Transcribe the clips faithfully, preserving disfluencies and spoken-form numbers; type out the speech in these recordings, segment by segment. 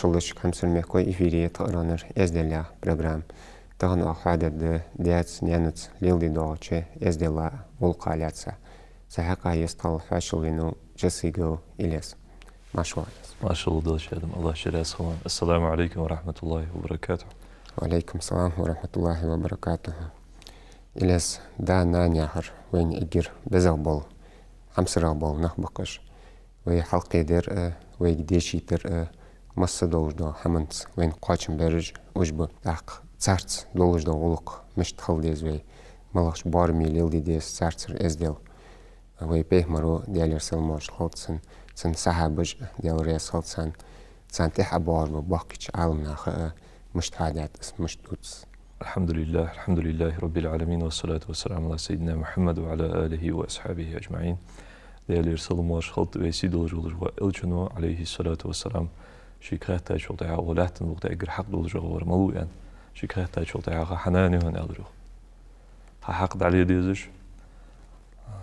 Хьамсара мехкахой, эфире я тха раннара «Эздел» яха программа. Тахан оаха хьоадергда даьца, наьнаца леладе доагӀача эздела, гӀулакха лаьца. Са хьакъехьа естхал хьоашалгӀа венав Часыгов Илез. Марша воагӀалва, Илез. Маршал ва, Даьла раьза хилва. Аллах ширяз хилва. Ассаламу Ӏалайкум ва рахьматуллахӀи ва баракатухӀ. Ва Ӏалайкум салам ва рахьматуллахӀи ва баракатухӀ. Илез, да-нана яхар вайна эггара безагӀа бола, хьамсарагӀа бола нах ба-кх уж. Вай хьалкхедар а, вайга дешийтар а, масса долаш дола хӀаманца вайна кхоачам бераш уж ба. ТӀаккха царца долаш дола гӀулакх мишта хила деза вай, малагӀча боараме леладе деза царцара эздел. Вай Пайхамаро, Даьлера салам-моаршал хилда цунна, цун сахьабаша, Даьла раьза хилва царна, царна тӀехьа боагӀаш бола боккхийча Ӏаламнаха а мишта хьоадаьд из, мишта дувц? الحمد لله، الحمد لله رب العالمين، والصلاة والسلام على سيدنا محمد وعلى آله وأصحابه أجمعين. Даьлера салам-моаршал хилда вай сийдолаш волаш вола Элчано, عليه الصلاة والسلام, шийга хаьттачул тӀехьагӀа, укх лаьттан букъа тӀа эггара хьакъ долаш вола вар малув аьнна, шийга хаьттачул тӀехьагӀа: «Хьанана я хьона», — аьлар йоах. Хьа хьакъ дӀале дезаш,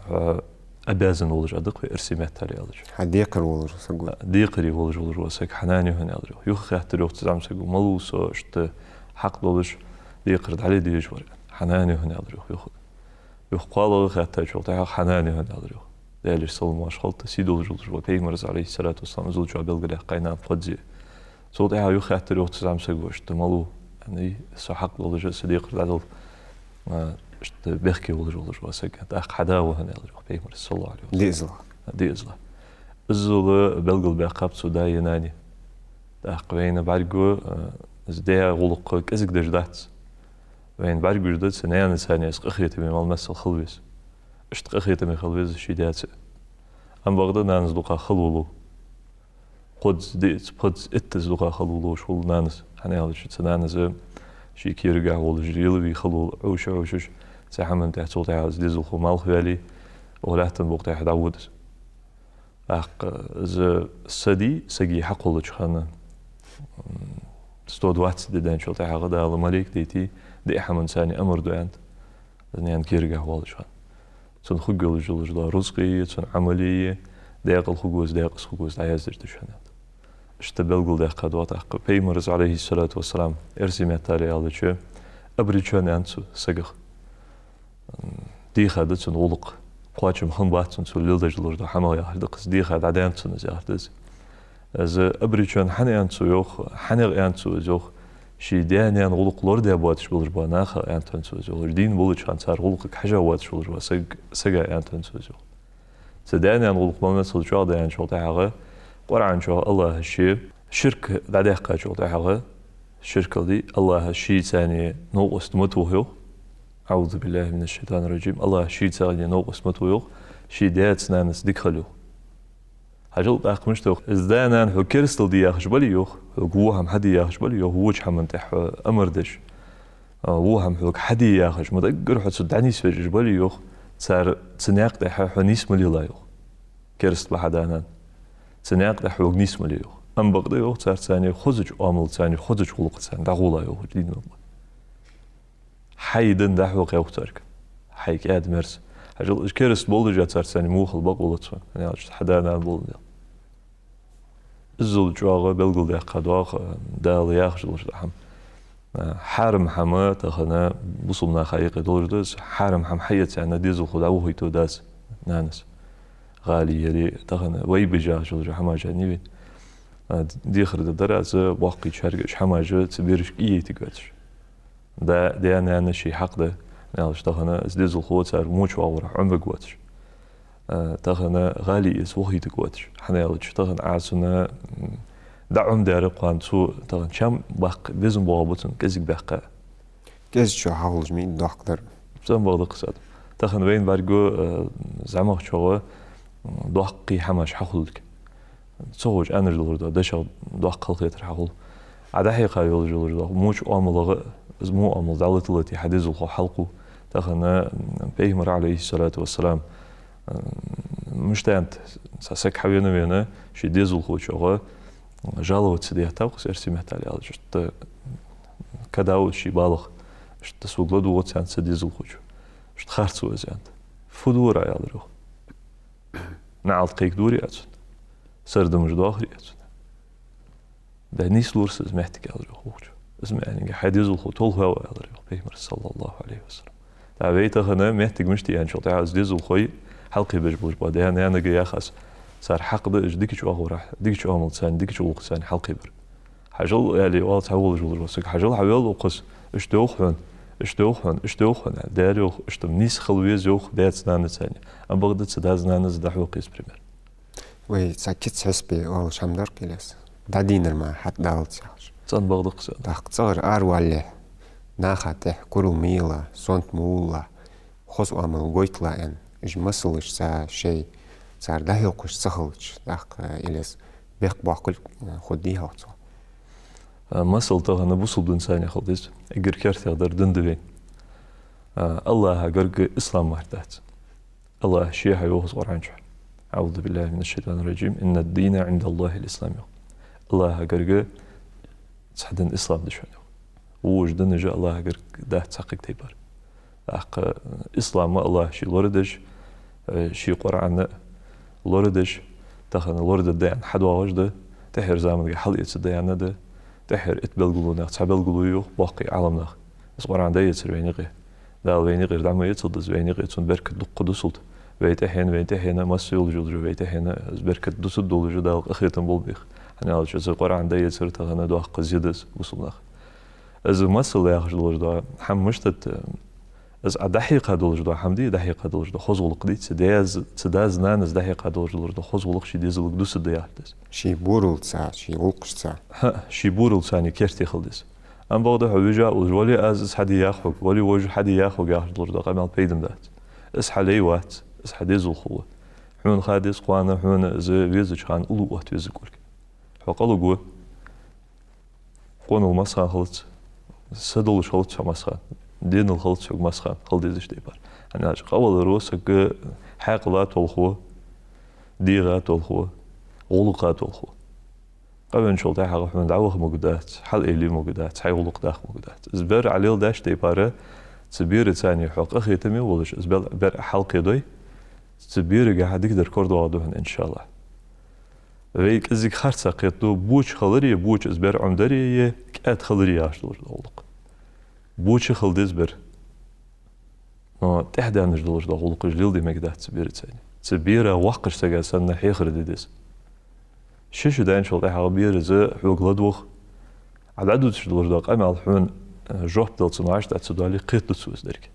хьо обязан волаш, а дакх вай эрсий меттала аьлча. Хьа декхар волаш саг ва. Декхаре волаш волаш вола саг: «Хьанана я хьона», — аьлар йоах. Юха хаьттар йоах цу зӀамсаго: «Малув со иштта хьакъ долаш, декхар дӀале дезаш вар?» «Хьанана я хьона», — аьлар йоах юха. Юха кхоалагӀа хаьттачул тӀехьагӀа: «Хьанана я хьона», — аьлар йоах. Даьлера салам-моаршал хилда, сийдолаш волаш вола Пайхамара, عليه الصلاة والسلام, из чу белгалдаьккха нана Худзе. Цул тӀехьагӀа юха хаьттар йоах цу зӀамсаго: «Иштта малув, яӀни, со хьакъ долаш, са декхар дӀадала, а, иштта бехке волаш волаш вола саг?» «ТӀаккха хьа да ва хьона», — аьлар йоах Пайхамара, صلى الله عليه وسلم. Диъаззала. Диъаззала. Иззал белгалбаьккхаб цу даи наьнеи. ТӀаккха вайна бӀаргагу, а, из даь гӀулакх кӀезига деш дац. Вайна бӀаргагуш да цу наьнаца цхьана из къахетаме мел масал хила веза. Иштта къахетаме хила веза ший даьца. Ам бакъда нанас дукха хала волав. Кхозза, диъазза, пхозза, иттазза дукха хала волаш хул нанас. ХӀана аьлча цу нанас ший кергахьа волаш лелаве хала волаш, Ӏовша-Ӏовшаш, цу хӀаман тӀа, цул тӀехьагӀа из дезалхо малхваьле, укх лаьттан букъа тӀа дӀавода из. ТӀаккха из са дий, сага хьакхоллача хана, м, сто двадцать ди даьнначул тӀехьагӀа Дала малейк дайтий, диъ хӀаман цхьана амар ду, аьннад, из наьна кергахьа волча хана. Цун хургйолаш йолаш дола рузкъеи, цун Ӏамалеи, даькъала хургвоацаш, даькъаза хургвоацаш дӀаяздеш да шоана, аьннад. Иштта белгалдаьккхад тӀаккха Пайхамара, عليه الصلاة والسلام, эрсий меттала аьлча, обречён аьннад цу сагах. Дийха да цун гӀулакх. Кхоачам хиннабац цун цо леладеш долаш дола хӀама яхар да-кх из, дийха дӀадаьннад цунна из яхар да из. Из обречён хӀана аьннад цо йоах, хӀанех аьннад цо из йоах, ший даь-наьна гӀулакх лорадаь боацаш болаш бола наха аьннад хьона цо из йоах, уж дийна болча хана цар гӀулакхага хьежа воацаш волаш вола саг, сага аьннад хьона цо из йоах. Цу даь-наьна гӀулакх мел масал чӀоагӀдаьнначул тӀехьагӀа, Къуръан чу АллахӀа ше ширк дӀадаьккхачул тӀехьагӀа, ширк аьлча АллахӀа шийца цхьана новкъост ма тохайоах. أعوذ بالله من الشيطان الرجيم. АллахӀа шийца цхьана новкъост ма тохайоах, ший даьца-наьнаца дика хила йоах. Хьажал тӀаккха мишта йоах: из да-нана хьога керастал де яхаш бале йоах, хьога во хӀама хьаде яхаш бале йоах, воча хӀаман тӀа хьо амар деш, а, во хӀама хьога хьаде яхаш, ма даггара хьо цу дӀанийсвеш уж бале йоах, цар цу наькъа тӀа хьо нийса ма лела йоах. Кераста ба хьа да-нана. Цу наькъа тӀа хьога нийса ма ле йоах. Ам бакъда йоах, цар цхьана хозача оамалца, цхьана хозача гӀулакхаца дӀагӀолла йоах уж дийна мел. Хьай дин дӀахьокха йоах царга. Хьай кӀаьда-мерза. Хьажал, уж кераста болаш а цар цхьана во хила бокъо лац хьона, хӀана аьлча хьа да-нана болаш да. Иззал чӀоагӀа белгалдаьккхад тӀаккха Дала яхаш долаш дола хӀама. А, хьарам хӀама тахан бусалба наха юкъе долаш да из, хьарам хӀама хьаэца аьнна дезалхо дӀавохийта дас, нанас. ГӀали яри, тахан вай бижа яхаш йолаш йола хӀамаш а нивин. А, дехар да дар аз боккхийчарга уж хӀамаш цу берашка ийийтаргвоацаш. Да, даь-наьна ший хьакъ да, хӀана аьлча тахан из дезалхо цар моча вагӀарах Ӏомавергвоацаш. А, тахан гӀали эца вохийтаргвоацаш. ХӀана аьлча тахан Ӏа цунна, м, дӀа Ӏомадаьр кхоана цо, тахан чам баккха безам боагӀа ба цунна кӀезига баьккха. КӀезига чу хьахулаш ма йий доккха дар. Цхьан бакъда кхы сад. Тахан вайна бӀаргагу, а, зӀамагӀчох, м, доккхий хӀамаш хьахулилга. Ца ховш аьнна долаш дола дешах доккха халахетар хьахул. Ӏа дӀахьекха йолаш йолаш дола моча оамалах, из во оамал дӀалаталатий хьа дезалхо хьалкхув. Тахан, м, Пайхамар, عليه الصلاة والسلام, м, мишта аьннад, цхьа саг хьавена-вена ший дезалхочох жаловаться деттав-кх из, эрсий меттала аьлча, иштта кадав из ший балах, иштта сога ладувгӀац аьннад са дезалхочо, иштта харцву из аьннад. Фу дора, аьлар йоах. НаӀалт кхайкадорий аз цунна? Сардамаш доахарий аз цунна? Да, нийслора са из моттиг, аьлар йоах вокхо. Из ма аьннинге, хьай дезалхо толхаваьв, аьлар йоах Пайхамара, саллаллахӀу Ӏалайхи ва саллам. Да, вай тахан моттиг мишта я аьнначул тӀехьагӀа, из дезалхой хьалкхебеш болаш ба, даь-наьнага яхаш, цар хьакъ да уж дикача оагӀорахьа, дикача оамалца, дикача гӀулакхаца хьалкхебар. Хьажал, аьле, оал цхьа волаш волаш вола саг, хьажал, хьавел укхаза, иштта йоах хьона, иштта йоах хьона, иштта йоах хьона, аьле, даьра йоах, иштта нийса хила веза йоах даьца-наьнаца. Ам бакъда цу даьца-наьнаца дӀахьокха из пример. Вай цхьа кица хьисапе оалаш хӀама дар-кх, Ильяс. ДӀадийнар мара хьатӀадаллалца яхаш. ЦӀена бакъда-кх из. ТӀаккха цӀагӀара аравалалехь, наха тӀехьа курал ма елалахь, сонта ма вулалахь, хоза оамал гойталахь аьнна, уж масалашца шоай цар дӀахьокхаш ца хилча, тӀаккха, Ильяс, бехк боаккхалга хургдий хьогӀ цох? А, масал тахан бусалба динца хила деза. Эггара керттера дар ди да вайна. А, АллахӀа гарга ислам мара дац. АллахӀа Ше хьайоах из Къуръан чу. أعوذ بالله من الشيطان الرجيم. إن الدين عند الله الإسلام, йоах. АллахӀа гарга цхьа ди ислам да шоана, йоах. Вож динаш АллахӀа гарга дац цхьаккха тайпара. ТӀаккха ислам АллахӀа Ше лорадеш, э, Ший Къуръан лорадеш, тахан лорадаргда аьнна хьадоагӀаш да, тӀеххьара заманга хьалэцаргда аьнна да, тӀеххьара итт белгало наха цхьа белгало я, йоах боккхий Ӏаламнаха. Из Къуръан дӀаэцар вайна юкъе. Дала вайна юкъера дӀа ма эцалда из, вайна юкъе цун беркат дукха дусалда. Вай тӀехьенна, вайна тӀехьенна, масса йолаш йолча вай тӀехьенна из беркат дусаргдолаш да, Дала къахетам болба вайх. ХӀана аьлча из Къуръан дӀаэцар тахан доккха зе да из бусалба наха. Из масал яхаш долаш да хӀама мишта да, из Ӏа дӀахьекха долаш да хӀама дий, дӀахьекха долаш да хоза гӀулакх дий, цу даьца, цу даьца-наьнаца дӀахьекха долаш долаш да хоза гӀулакх ший дезалга дусаргда яхар да из. Ший буралца, ший гӀулакхашца. ХӀаа, ший буралца царна керте хила деза. Ам бакъда хьо вижа волаш, вале аз из хьаде ях хьога, вале вож хьаде ях хьога яхаш долаш да къамаьл пайда ма бац. Из хьа лай вац, из хьа дезалхо ва. Хьона ха деза кхоана, хьона из везача хана уллув отта везаргва. Хьо къалургва, къонал массахана хилац, са долаш хилац хьо массахана, денал хилац хьога массахана, хила дезача тайпара. ХӀана аьлча къаваларо сага хьаькъала толхо, дегӀа толхо, гӀулакха толхо. Къавенначул тӀехьагӀа хьона дӀаваха могаргдац, хьалъайла могаргдац, хьай гӀулакх даккха могаргдац. Из бер Ӏа леладеча тайпара, цу бераца хьо къахетаме волаш, из бер, бер Ӏа хьалкхедой, цу берагахьа дикадар корадоагӀаргда хьона, иншааллахӀ. Вай кӀезига харцахьа кхетаду, боча хилари, боча из бер Ӏомадари, е кӀаьда хилари яхаш долаш да гӀулакх. Боча хила деза бер. Но тӀехдаьннаш долаш да гӀулакхаш леладе мегаргдац цу бераца. Цу бера воккхача сага санна хьехар де деза. Ши шу даьнначул тӀехьагӀа бера из хьога ладувгӀа, Ӏа дӀадувцаш долаш да къамаьл хьона, э, жоп дала цунна вӀаштӀехьа ца доале, кхетаду цо из деррига.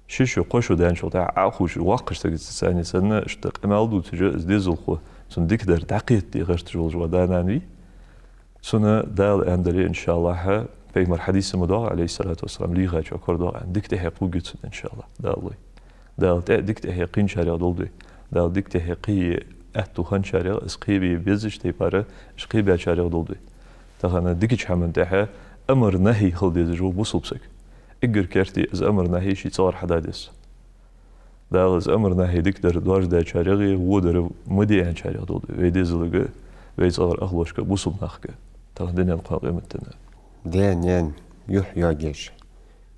Ши шу, кхо шу даьнначул тӀехьагӀа Ӏа а хувцаш, воккхача сагаца санна, иштта къамаьл дувцаш, из дезалхо цунна дикадар дӀакхетаде гӀерташ волаш вола да-нана вий, цунна Дала аьннадале, иншааллахӀ, Пайхамара хьадиса ма доагӀа, Ӏалайхи ссалату вассалам, лийхачоа корадоагӀа аьнна, дика тӀехьакхувргья цунна, иншааллахӀ, Дала лой. Дала тӀе-, дика тӀехьакхийначарех долда вай. Дала дика тӀехьакхийе аьттув хинначарех, из кхебе безача тайпара уж кхебаьчарех долда вай. Тахан дикача хӀаман тӀехьа амар-нахьи хила дезаш ва бусалба саг. Эггара керте из амар-нахьи ший цӀагӀара хьаде деза. Дала из амар-нахьи дикадар доаржадаьчарех а, водар ма де аьнначарех долда вай. Вай дезалга, вай цӀагӀара ахлошка, бусалба нахага, тахан дунен, кхоана къематдийнахьа. Даь-наьна юхь йоагаш,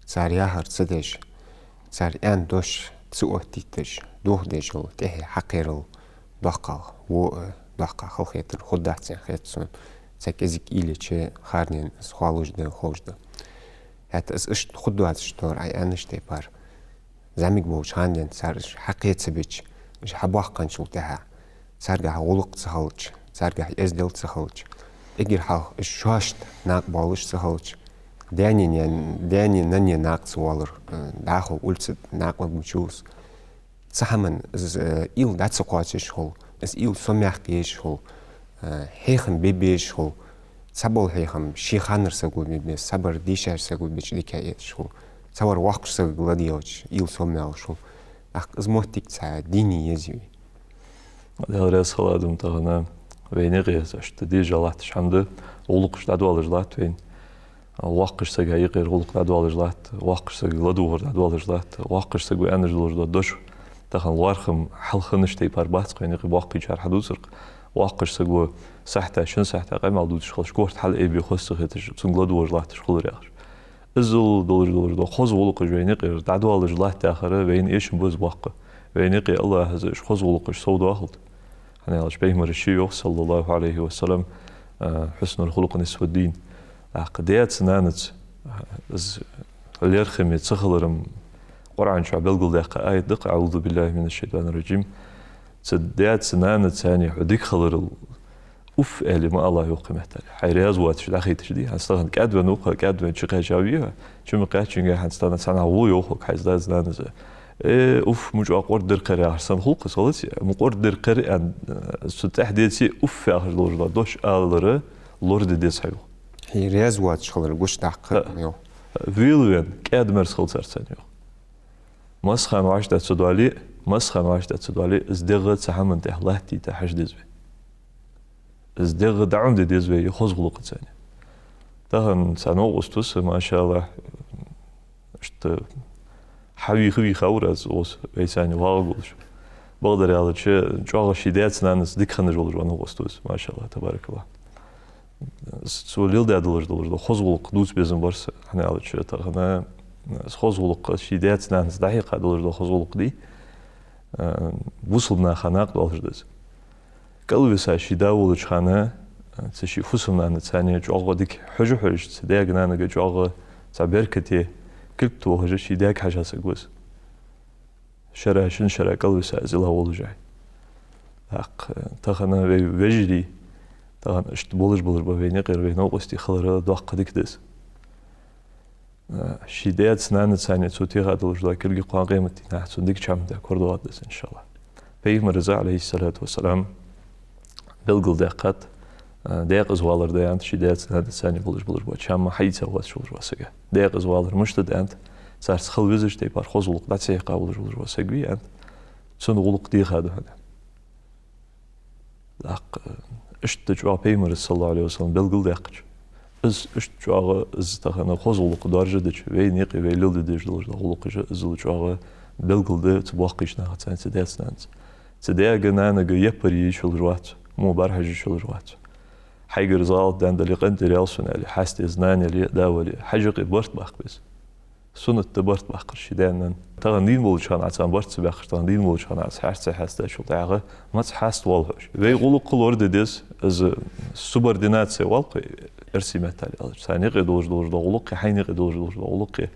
цар яхар ца деш, цар аьнна дош ца оттийташ, дохадеш йола тӀехье хьакхерал доккхагӀа ва, э, доккхагӀа халахетар хургдац аьнна хет сона. Цхьа кӀезига уйла йича, харнен из хоалуш да, ховш да. ХӀаьта из иштта хургдоацаш тора, Ӏа аьннача тайпара, зӀамига болча хана денз цар уж хьакхе ца бича, уж хьабоаккханчул тӀехьагӀа, царгахьа гӀулакх ца хилча, царгахьа эздел ца хилча, эггара хьалха уж шоашта накъабоалаш ца хилча, даьнеи наьн-, даьнеи наннеи накъа ца воалар, э, дӀахо улица тӀа накъа мара гуча ва из. Цу хӀаман из, э, уйла дӀа ца кхоачаш хул, из уйла сомаяккха езаш хул, э, хьехам бе безаш хул, цхьабола хьехам ший ханара саго бе беза, цхьабар дийшача саго бича дика эцаш хул, цхьавар воккхача сагага ладийгӀача уйла сомаяьлаш хул. ТӀаккха из моттиг цхьа дийне еза вай. Даьла раьза хилва, Адам, тахан вайна юкъе иштта дежа латташ хӀама да, гӀулакхаш дӀадоалаш латт вайна. Воккхача сага юкъера гӀулакх дӀадоалаш латт, воккхача сага ладувгӀар дӀадоалаш латт, воккхача саго аьнна долаш дола дош тахан лоархӀам хьалха хиннача тайпара бац-кх вайна юкъе боккхийчар хьадувцар-кх. Воккхача саго сахьта, шин сахьта къамаьл дувцаш хилча, корта хьалъайбе хоза ца хеташ, цунга ладувгӀаш латташ хулар яхаш. Иззал долаш долаш дола хоза гӀулакхаш вайна юкъера дӀадоалаш латт яхар вайна эшам ба из боккха. Вайна юкъе АллахӀа из уж хоза гӀулакхаш совдоахалда. ХӀана аьлча Пайхамара ше йоах, саллаллахӀу Ӏалайхи ва саллам, А, حسن الخلق نصف الدين. ТӀаккха даьца-нанаца, а, из лерхӀаме ца хилар-м Къуръан чу белгалдаьккха аят да-кх: أعوذ بالله من الشيطان الرجيم. Цу даьца-нанаца цхьана хьо дика хиларал уф аьле ма алалахь, йоах кхы меттел. Хьай раьза воацаш дӀахайташ дий. ХӀанз тахан кӀаьдвенна ва-кх, кӀаьдвенна чукхаьчав, чу ма кхаьччинге хӀанз тахан цхьаннахьа гӀо йоах хьайца даьца-нанаца. Э, уф, мича къорда дир кхер яхаш санна хул-кх из, хӀаьта мича къорда дир кхер аьнна, цу тӀехьа деце уф яхаш долаш дола дош алар лораде деза хьо, йоах. Хьай раьза воацаш хилар гучадаккха, йоах. Вела венна, кӀаьда-мерза хила царца цхьана, йоах. Массахана вӀаштӀехьа ца доале, массахана вӀаштӀехьа ца доале, из дегӀ цу хӀаман тӀа латтийта хьажа деза вай. Из дегӀ дӀаӀомаде деза вай хоза гӀулакха цхьана. Тахан цхьа новкъост ва са, машаллахӀ, иштта хьавийха-вийха вар аз, укхаза вай цхьана вагӀа волаш. Бакъдар аьлча, чӀоагӀа ший даьца-нанаца дика хинна волаш ва новкъост укхаза, машаллахӀ, табаракаллахӀ. Цо леладаь долаш долаш дола хоза гӀулакх дувца безам бар са, хӀана аьлча тахан из хоза гӀулакх, ший даьца-нанаца дӀахьекха долаш дола хоза гӀулакх дий, а, бусалба наха накъадоалаш да из. КӀалвиса ший да волча хана, а, цу ший фусам-нанаца цхьана чӀоагӀа дика хьожаш-хьожаш, цу даьга-нанага чӀоагӀа цхьа беркате кулг тохаш, ший даьга хьежа саг ва из. Шера, шин шера кӀалвиса из ла волаш вар. ТӀаккха тахан вай вежарий, тахан иштта болаш болаш ба вайна юкъера вай новкъостий хилар доккха дика да из. Ший даьца-нанаца цхьана цо теха долаш дола кулг кхоана къематдийнахьа цунна дикача хӀаман тӀа корадоагӀаргда из, иншааллахӀ. Пайхамара, Ӏалайхи ссалату вассалам, белгалдаьккхад, а, декъаза валар да аьнна ший даьца-нанаца цхьана болаш болаш бола чам хьаийца воацаш волаш вола сага. Декъаза валар мишта да аьнна, царца хила везача тайпара хоза гӀулакх дӀа ца хьекха волаш волаш вола саг вий аьнна, цун гӀулакх деха да хьона. ТӀаккха иштта чӀоагӀа Пайхамара, саллаллахӀу Ӏалайхи ва саллам, белгалдаьккхача, из иштта чӀоагӀа из тахан хоза гӀулакх доаржадича, вайна юкъе вай леладе дезаш долаш дола гӀулакхаш а, из чӀоагӀа белгалда цу боккхийча нахаца цхьана, цу даьца-нанаца. Цу даьга-нанага яппар е йиш йолаш вац, во бӀарахьажа йиш йолаш вац. Хьайгара из гӀалат даьнна дале, къинтӀера яла сона аьле, хьаста из нана яле, да вале, хьажа юкъе барт баккха беза. Суннат да барт баккхар ший даьна-нанна. Тахан дийна волча хана Ӏа царна барт ца баьккхача, тахан дийна волча хана Ӏа хьаста ца хьаьстачул тӀехьагӀа маца хьаста воал хьо уж? Вай гӀулакх лораде деза, из субординация оал-кх вай эрсий меттала аьлча. Царна юкъе долаш долаш дола гӀулакх, хьайна юкъе долаш долаш дола гӀулакх,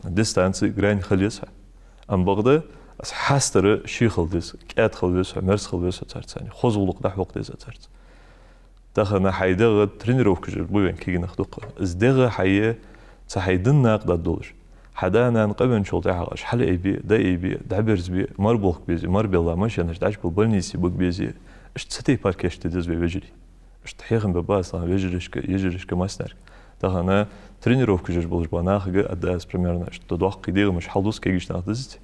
дистанци, грань хила еза хьа. Амма бакъда из хьастар ший хила деза, кӀаьда хила веза хьо, мерза хила веза хьо царца цхьана, хоза гӀулакх дӀахьокха деза царца. Тахан хьай дегӀ тренировкаш еш ба вайна кагий нах дукха. Из дегӀ хьай, цу хьай дина накъадаргдолаш, хьа да-нана къавенначул тӀехьагӀа уж хьалъайбе, дӀаайбе, дӀаберзабе, мара болх безе, мара белла машенаш дӀачубилла больнице бига безе, иштта цу тайпара кийчде деза вай вежарий. Иштта хьехам бергба аз тахан вежарашка, йижарашка, массанахьа. Тахан тренировкаш еш болаш бола нахага а да аз примерно иштта доккхий дегӀамаш хьалдувц кагийча наха дезац.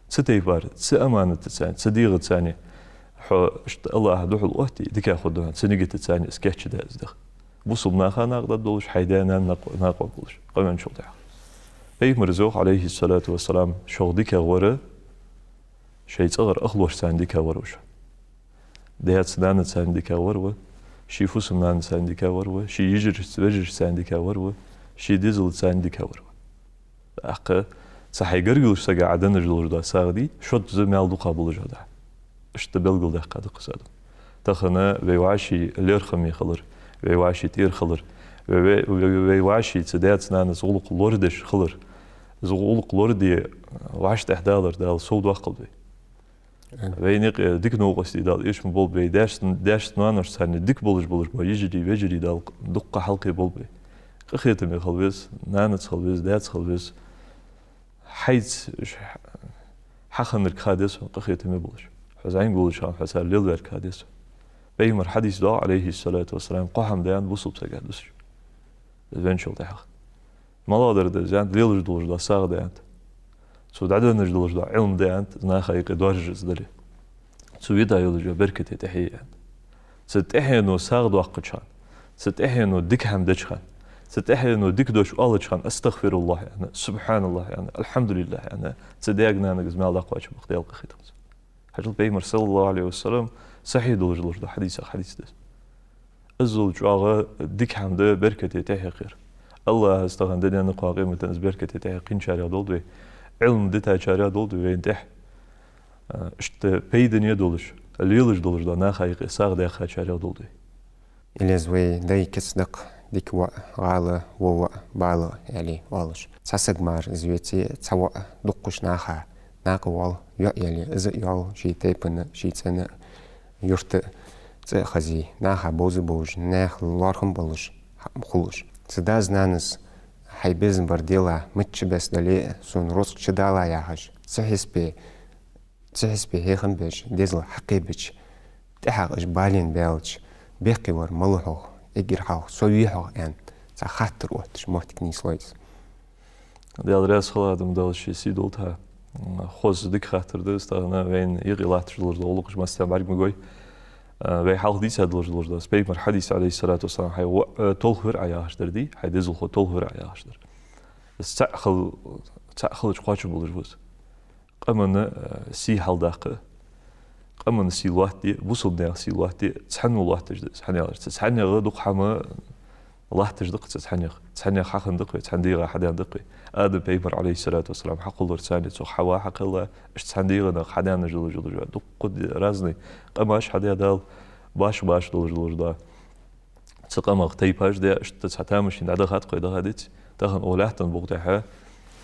Цу тайпара, цу аманатаца цхьана, цу дегӀаца цхьана хьо иштта АллахӀа духьал отте, дика хургда хьона, цу нигатаца цхьана из кийчдаь из дегӀ. Бусалба наха накъадаргдолаш, хьай даь-наьна накъ-, накъаваргволаш, къавенначул тӀехьагӀа. Пайхамара йоах, Ӏалайхи ссалату вассалам, шух дикагӀа вар шоай цӀагӀара ахлошца цхьана дикагӀа вар ва шоана. Даьца-нанаца цхьана дикагӀа вар ва, ший фусам-нанаца цхьана дикагӀа вар ва, ший йижарашца, вежарашца цхьана дикагӀа вар ва, ший дезалца цхьана дикагӀа вар ва. ТӀаккха цу хьай гаргарча сага Ӏа денна долаш дола сагӀа дий, шозза маьл дукха болаш да. Иштта белгалдаьккха да-кх из адам. Тахан вай вӀаший лерхӀаме хилар, вай вӀаший тӀера хилар, вай, вай, вай, вай вӀаший цу даьца-нанаца гӀулакх лорадеш хилар, из гӀулакх лораде вӀаштӀехьадалар Дала совдоаккхалда вай. Вайна юкъе дика новкъостий Дала эша ма болба вай, даьшца, даьшца, ноаношца цхьана дика болаш болаш бола йижарий, вежарий Дала дукха хьалкхеболба вай. Къахетаме хила веза, нанаца хила веза, даьца хила веза. Хьайца уж хьахиннарг ха деза хьона, къахетаме болаш. Хьо зӀамига волча хана хьо цар лелаваьрг ха деза хьона. Пайхамара хьадис да, Ӏалайхи ссалату вассалам, кхо хӀама да аьнна бусалба сага дусаш, из венначул тӀехьагӀа. МалагӀдар да из аьнна, лелаш долаш дола сагӀа да аьнна. Цо дӀаденна долаш дола Ӏилма да аьнна, наха юкъе доаржаш из дале. Цо вита йолаш йола беркате тӀехье я аьнна. Цу тӀехьено сагӀа доаккхача хана, цу тӀехьено дика хӀама деча хана, цу тӀехьено дика дош оалача хана, астагӀфируллахӀ аьнна, субхьаналлахӀ аьнна, алхьамдулиллахӀ аьнна, цу даьга-нанага из маьл дӀакхоачаргба-кх Даьла къахетамца. Хьажал, Пайхамара, саллаллахӀу Ӏалайхи ва саллам, сахьихь долаш долаш дола хьадисех хьадис да из. Иззал чӀоагӀа дика хӀама да беркате тӀехьекхар. АллахӀа из тахан дунен а, кхоана къематден а из беркате тӀехьекхийначарех долда вай. Ӏилма дитачарех долда вай вайна тӀехьа. А, иштта пайдане долаш, лелаш долаш дола наха юкъе сагӀа даьхачарех долда вай. Илез вай дай кица дакъа дика воӀ гӀала, во воӀ бала, аьле оалаш. Цхьа саг мара из веце, цхьа воӀ дуккхача наха накъавоал, йоӀ яле, из а йоал, ший тайпан а, ший цӀен а, юрта а цӀи а хозий, наха бовза а бовзаш, наьха лоархӀам а болаш хулаш. Цу даьс-нанас хьай безам бар делахь, мичча беса дале а, сона рузкъа чудала яхаш, цу хьисапе цу хьисапе хьехам беш, дезал хьакхебича, тӀехьагӀа уж балийна баьлча, бехке вар малув хьох, эггара хьалха со вий хьох аьнна, цхьа хаттар отташ моттиг нийслой из. Даьла раьза хилва, Адам, Дала ший сий долда хьа. Хоза дика хаттар да из, тахан вайна юкъе латташ долаш дола гӀулакхаш массане бӀарга ма гой. Вай хьалха дийца долаш долаш да. Пайхамара хьадис, Ӏалайхи ссалату вассалам, хьай воӀ толхавир Ӏа яхаш дар дий, хьай дезалхо толхавир Ӏа яхаш дар. Из цаӀ хила, цаӀ хилча кхоачам болаш ва из. Къаман, э, сий хьалдаккха, къаман сий лоаттаде, бусалба наьха сий лоаттаде, цхьанне лоатташ да из. ХӀана аьлча, цу цхьаннех дукха хӀама латташ да-кх, цу цхьаннех. Цхьаннех хьахинна да-кх вай, цхьан дегӀа хьадаьнна да-кх вай. Адам пайхамар, Ӏалайхи ссалату вассалам, хьакхоллар царна, цох Хьава хьакхелла, иштта цхьан дегӀа наха хьадаьнна долаш долаш да. Дуккха ди-, разный къамаш хьадаь Дала, башха-башха долаш долаш да. Цу къамах тайпаш даь, иштта цхьа тамашийна дӀадахад-кх вай, дахадеций. Тахан укх лаьттан букъа тӀа,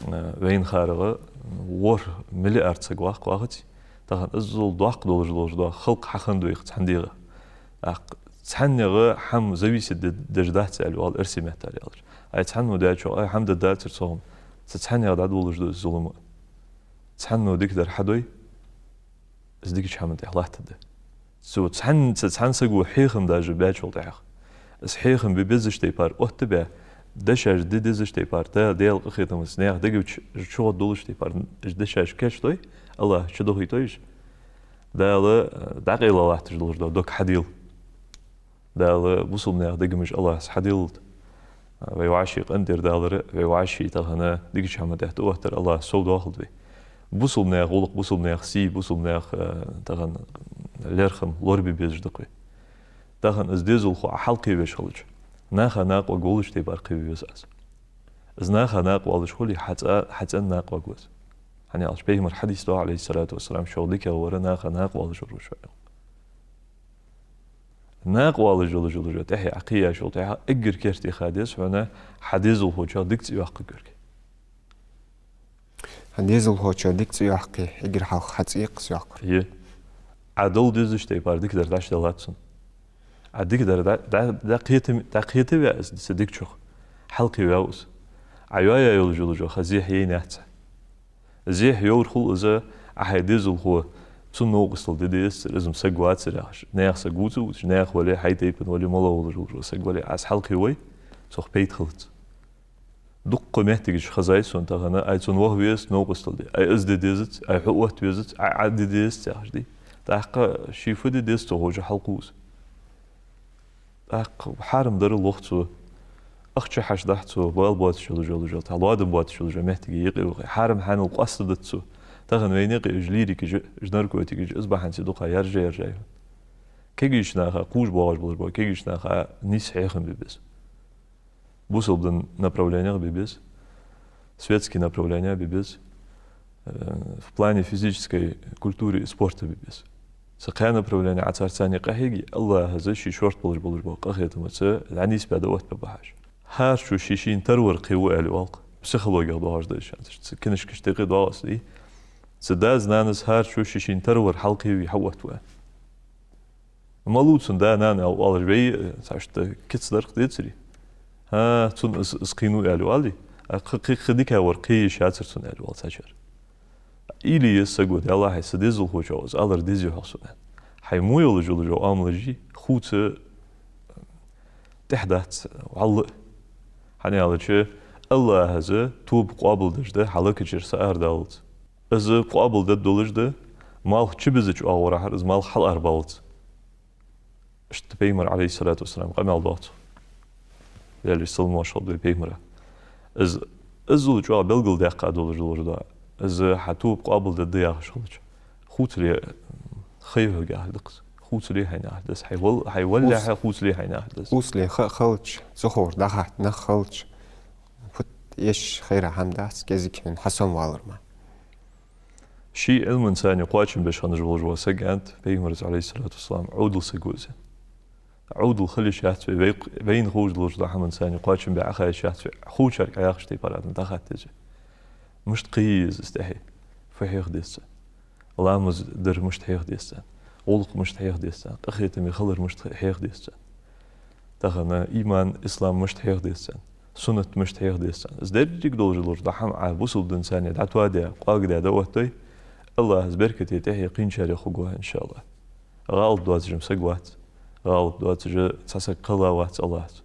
э, вайна харагӀа ворхӀ миллиард саг вах-кх, вахаций. Тахан иззал доккха долаш долаш да халкъ хьахиннад вайх цхьан дегӀа. ТӀаккха цхьаннех хӀама зависит де-, деш дац аьле оал эрсий меттала аьлча. Ай цхьанне даьчох, ай хӀама дергдацар цох, цу цхьаннех дӀадолалуш да из зулам. Цхьанне дикадар хьадой, из дикача хӀаман тӀа латтаргда. Цу цхьан-, цу цхьан саго хьехам даже баьчул тӀехьагӀа, из хьехам бе безача тайпара оттабаь, дешаш де дезача тайпара, Дала, Даьла къахетамца наьха дегаш чу-, чугӀоргдолаш тайпара, уж дешаш кийчдой, АллахӀа чудохийтой уж, Дала, э, дӀакъайла латташ долаш да дог хьадийла. Дала бусалба наьха дегамаш АллахӀа хьадийлалда. Вай вӀаший къинтӀера далар, вай вӀаший тахан дикача хӀаман тӀа тӀаоттар АллахӀа совдоахалда вай. Бусалба наьха гӀулакх, бусалба наьха сий, бусалба наьха, э, тахан лерхӀам лорабе безаш да-кх вай. Тахан из дезалхо Ӏа хьалкхевеш хилча, наха накъаваргволаш тайпара кхеве веза Ӏа из. Из наха накъавоалаш хуле, хьа цӀа-, хьа цӀен накъаваргва из. ХӀана аьлча пайхамара хьадис да, Ӏалайхи ссалату вассалам, шух дикагӀа вар наха накъавоалаш вар ва шоана. Накъавоалаш йолаш йола жо тӀехье Ӏа кхеяьчул тӀехьагӀа эггара керте ха деза хьона хьа дезалхочоа дика цӀи йоаккхаргйолга. Хьа дезалхочоа дика цӀи йоаккхе, эггара хьалха хьа цӀи я-кх из йоаккхар. Е. Ӏа дала дезача тайпара дикадар дӀачудалац цунна. Ӏа дикадар дӀа-, дӀа-, дӀакхета-, дӀакхетаваь из цу дикачух, хьалкхеваьв из. Ӏа йоаяь йолаш йола жо ха зехьа яйнаяц Ӏа. Зехьа йовр хул из, Ӏа хьай дезалхо цунна новкъостал де дезацар, из-м саг вацар яхаш. Наьха саг вувца а вувцаш, наьха вале, хьай тайпан вале, мала волаш волаш вола саг вале, Ӏа из хьалкхевой, цох пайда хилац. Дуккха моттигаш хезай сона тахан, ай цунна ваха везац новкъостал де, ай из де дезац, ай хьо отта везац, ай Ӏа де дезац яхаш дий. ТӀаккха ше фу де деза ца ховш хьалкхув из. ТӀаккха хьарам дар лох цо, ахча хьашт дахь цо, бала боацаш йолаш йола жо, тӀаккха лоадам боацаш йола жо моттиге юкъе вахе. Хьарам-хьанал къоастадац цо. Тахан вайна юкъе уж лирикаш, уж наркотикаш, из бахьанца дукха яржа-яржа я. Кагийча наха, кхувш боагӀаш болаш бола кагийча наха нийса хьехам бе беза. Бусалба дина направленех бе беза, светски направленех бе беза, э, в плане физической культуры и спорта бе беза. Цу кхаь направлени Ӏа царца цхьана къахьеге, АллахӀа ший шортта болаш болаш бола къахетамца дӀанийсбаь дӀаоттабе беза хьа. ХӀара чу ше шийна тарвар кхеву аьле оал-кх, психологех доагӀаш да из шоана. Цу книжкаш тӀа юкъе доагӀа из, дий. Цу даьс-нанас хӀара чу ше шийна тарвар хьалкхеве хьаоттаву. Малув цун да-нана оалаш вай, э, цхьа иштта кица дар-кх, децарий? ХӀа, цунна из, из кхийнув аьле оалий? А кхы, кхы, кхы дика вар кхееш яцар цунна аьле оал цхьачар. Уйла е еза саго, Даьллахьа, са дезалхочоа из алар дезий-хьогӀ сона. Хьай мо йолаш йола жо Ӏамалаш хувца тӀехьа дац вӀалла а. ХӀана аьлча, АллахӀа тоба къоабалдеш да хьа лакхачара са арадаллалца. Из къоабалдергдолаш да, малх чубизача оагӀорахьара из малх хьалаарабаллалца. Иштта пайхамара, Ӏалайхи ссалату вассалам, къамаьл доагӀа цо. Даьла салам-моаршал хилда вай пайхамара. Из, иззал чӀоагӀа белгалдаьккха долаш долаш да. Из хьа тоба къоабалдергда яхаш хилча, хувцале хай хьога яхар да-кх из. Хувцале хьайна яхар да из. Хьай вал-, хьай валлалехьа хувцале хьайна яхар да из. Хувцале ха хилча, цу ховр дӀахатта нах хилча, фуд эш хайра хӀама дац, кӀезига хьона хьасомавалар мара. Ший Ӏилманца кхоачам беш хинна волаш вола саг, аьннад пайхамара, Ӏалайхи ссалату вассалам, Ӏовдал саг ва из. Ӏовдал хила йиш яц вай, вай, вайна ховш долаш дола хӀама царна кхоачам бе Ӏохайша йиш яц вай, хувцарга Ӏояхача тайпара Ӏадам дӀахатта деза. Мишта кхее еза из тӀехье? Фу хьеха деза царна? Ламаз дар мишта хьеха деза царна? ГӀулакх мишта хьеха деза царна? Къахетаме хилар мишта хьеха деза царна? Тахан иман, ислам мишта хьеха деза царна? Суннат мишта хьеха деза царна? Из деррига долаш долаш дола хӀама Ӏа бусалба динца дӀатоаде, кӀоаргде дӀаоттадой, АллахӀа из беркате тӀехье кхийначарех хургва хьо, иншааллахӀ. ГӀалат доацаш саг вац. ГӀалат доацаш цхьа саг кхелла вац АллахӀаца.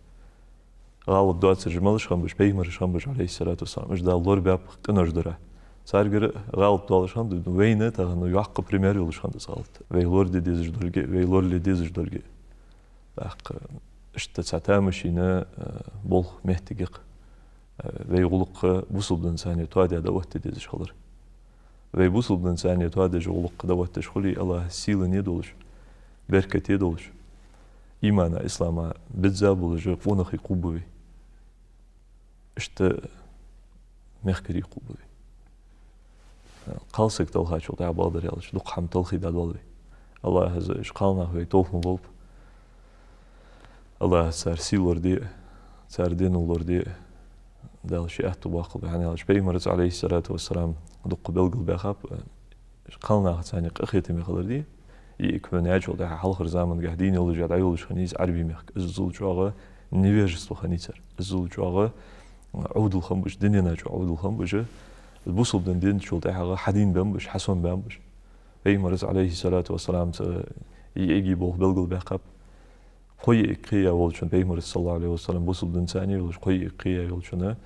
ГӀалат доацаш малаш хиннаб уж? Пайхамараш хиннаб уж, Ӏалайхи ссалату вассалам. Уж Дала лорабаьб къинош дара. Царгара гӀалат доалаш хиннад, вайна тахан йоккха пример йолаш хиннад из гӀалат. Вай лораде дезаш долга, вай лорале дезаш долга. ТӀаккха иштта цхьа тамашийна, э, болх моттиг я-кх. Э, вай гӀулакх бусалба динца тоаде дӀаотта дезаш хилар. Вай бусалба динца тоадеш гӀулакх дӀаотташ хуле, АллахӀа сийлане долаш, беркате долаш, имана, ислама бизза болаш къонахий кхувргба вай. Иштта мехкарий кхувргба вай. Кхалсаг талхачул тӀехьа бакъдар аьлча, дукха хӀама талхий дӀадоал вай. АллахӀа из уж кхалнах вай товш ма болба. АллахӀа цар сий лораде, цар денал лораде, Дала ший аьттув боаккхалба вай. ХӀана аьлча Пайхамарца, Ӏалайхи ссалату вассалам, дукха белгалбаьхаб, кхалнаха царна къахетаме хилар да. Из хьона яьчул тӀехьа хьалхарча замангахь дийна йолаш а, дӀайолаш хиннай из Ӏарбий мехка. Иззал чӀоагӀа невежество хиннай цар. Иззал чӀоагӀа Ӏовдал хиннаб уж, динах чӀоагӀа Ӏовдал хиннаб уж. Бусалба дин динчул тӀехьагӀа хьадийна баьннаб уж, хьасомабаьннаб уж. Пайхамарца, Ӏалайхи ссалату вассалам, цу йиӀига болх белгалбаьккхаб. Кхо йиӀиг кхеяь волчун, Пайхамарца, саллаллахӀу Ӏалайхи ва саллам, бусалба динца йолаш, кхо йиӀиг кхеяь йолчун,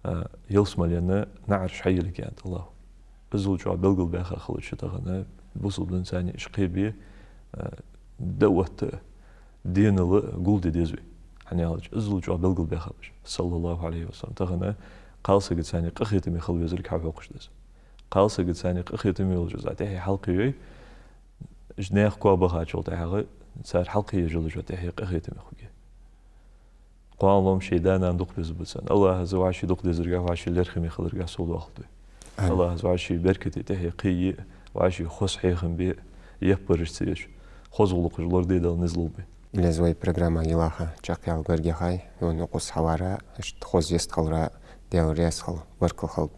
а, ялсмален наӀараш хьайийллай, аьннад АллахӀа. Иззал чӀоагӀа белгалбаьха хилча тахан, бусалба динца уж кхебе, а, даӀват, денал гулде деза вай. ХӀана аьлча иззал чӀоагӀа белгалбаьхаб уж, саллаллахӀу Ӏалайхи ва саллам. Тахан кхалсагаца къахетаме хила везалга хьахьокхаш да из. Кхалсагаца къахетаме йолаш из тӀехье хьалкхею, уж наьха коа бахачул тӀехьагӀа цар хьалкхееш йолаш тӀехье къахетаме хургья. Кхоана лоам ший да-нана дукха безаргба царна. АллахӀа из вӀаший дукха дезаргахь, вӀаший лерхӀаме хиларгахь совдоахалда вай. Амин. АллахӀа из вӀаший беркате тӀехье кхее, вӀаший хоза хьехам бе, яппараш ца еш, хоза гӀулакхаш лораде Дала низ лулба вайна. Илез вай программа йилаха чакхъяла гаргахьа, хьона укхаза хьавара, иштта хоза йистхилара Даьла раьза хилва, баркал хилда.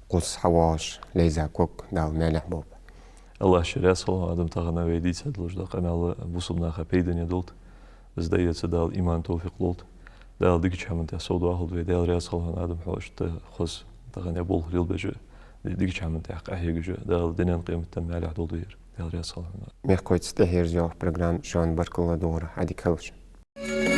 Укхаза хьавоагӀаш Лейза Кок Дала маьлехь болба. АллахӀ ший раьза хилва, Адам, тахан вай дийца долаш дола къамаьл бусалба наха пайдане долда. Из дӀаэца Дала иман, товфикъ лулда. Дала дикача хӀаман тӀа совдоахалда вай. Даьла раьза хилва хьона, Адам, хьо иштта хоза тахан ер болх лелабеш, дикача хӀаман тӀа къахьегаш, Дала дунен, къематден маьлехь долда вай ер. Даьла раьза хилва хьона. Мехкахой, цу тӀехьа ерзаеш йола программа шоана баркал доагӀар, Ӏадика хийла шун.